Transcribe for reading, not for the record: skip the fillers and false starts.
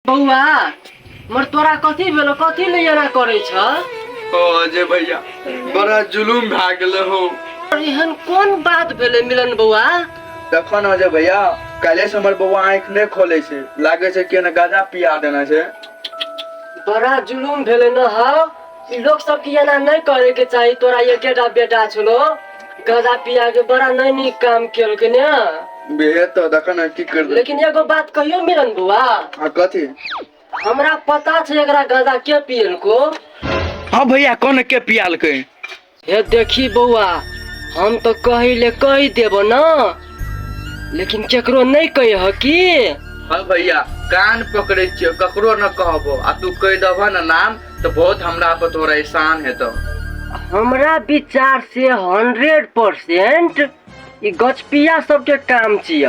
बौआ मर तोरा कथी भेलो, कथी ले एना करै छ? ओ अजय भैया, बड़ा जुलुम भए गेलै हो। एहन कोन बात भेलै मिलन बौआ? तखन अजय भैया, काल्हि से हमर बौआ आँखि नहि खोलै छै, लागै छै कि गाजा पिया देने छै। बड़ा जुलुम भेलै न हौ, ई लोक सबके एना नहि करे के चाही। तोरा एकेटा बेटा छलो, गाजा पिया के बड़ा नहि नीक काम केलकै ने। बेहे तऽ देख ने की कर। लेकिन एगो बात कहियो मिलन बौआ। हाँ, कथी? हमरा पता छै एकरा गाजा के पियलको। हाँ भैया, कोन के पियालकै? हे देखी बौआ, हम तो कही ले कही देबो न, लेकिन केकरो नहीं कही की। हाँ भैया, कान पकड़े छियो, ककरो न कहबो, आ तू कह देबह न नाम तो बहुत हमरा पर तोरा एहसान हेतो। हमरा विचार से 100% ई गछपिया सबके काम छिय।